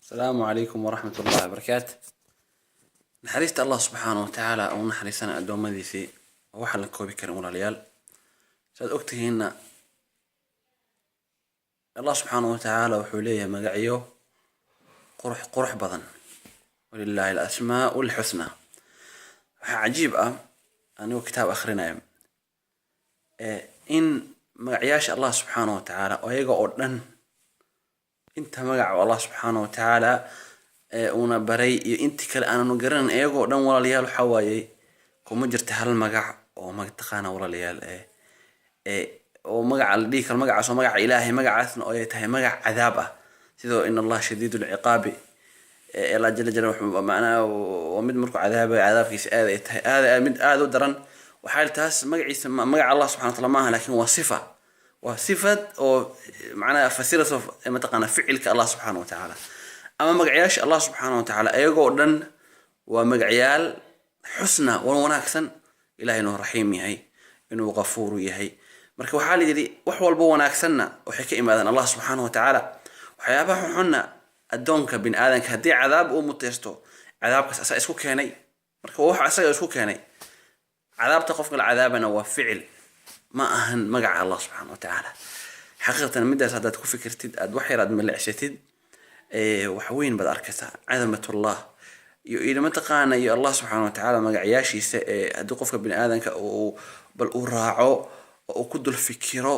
Asalaamu calaykum waraxmat ullahi wabarakaatu. Naxariista Allah subxaana wa tacaala uu naxariisana addoommadiisii oo waxaan la koobi karin, walaalayaal. Saad ogtihiinna, Allah subxaana wa tacaala wuxuu leeyahay magacyo qurux qurux badan. ولله الأسماء الحسنى. Waxaa cajiib ah, anigoo kitaab akhrinaya, in magacyaasha Allah subxaana wa tacaala ayaga oo dhan, inta magac oo Allah subxaana wa tacaala uuna baray iyo intii kale aananu garanan, iyagoo dhan, walaalayaal, waxaa waaye kuma jirta hal magac oo mataqaana, walaalayaal, oo magaca la dhihi karo magacaas oo magaca Ilaahay, magacaasna oo ay tahay magac cadaab ah, sidoo إن الله شديد العقاب. Allah jala jala wuxuu macnaha waa mid markuu cadaabayo cadaabkiisa aad ay tahay aad mid aada u daran. Waxaa taas magaciisa magaca Allah subxana wa taala maaha, laakiin waa sifa, waa sifad oo macnaha fasirayso mataqaana ficilka Allah subxaana wa tacaala. Ama magacyaasha Allah subxaana wa tacaala iyagoo dhan waa magacyaal xusna wan wanaagsan. Ilahay inuu raxiim yahay, inuu qafuuru yahay. Marka waxaa la yidhi, wax walba wanaagsanna waxay ka imaadaan Allah subxaana wa tacaala, waxyaabaha xunxunna addoonka bini aadanka haddii cadaab uu muteysto, cadaabkaas asaa isku keenay. Marka waa wax asaga isku keenay. Cadaabta qofka la cadaabana waa ficil, ma ahan magaca Allah subxaana wa tacaala. Xaqiiqatan, midaas haddaad ku fikirtid, aad wax yar aad milicsatid, wax weyn baad arkaysaa, cadamatullah iyo mataqaana iyo Allah subxaana wa tacaala magacyaashiisa ee haddii qofka bini aadanka uu bal uu raaco oo uu ku dul fikiro,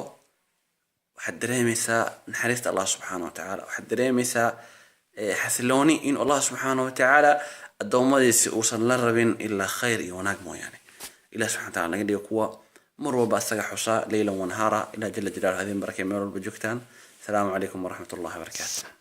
waxaad dareemaysaa naxariista Allah subxaana wa tacaala. Waxaad dareemaysaa xasilooni in Allah subxaana wa tacaala addoommadiisi uusan la rabin ilaa khayr iyo wanaag mooyaane. Ilah subxana wa taala naga dhigo kuwa mar walba asaga xusaa ليلا ونهارا. Ilah jala jalaaluhu hadin barakay meel walba joogtaan. Asalaamu calaykum waraxmat ullahi wabarakaatu.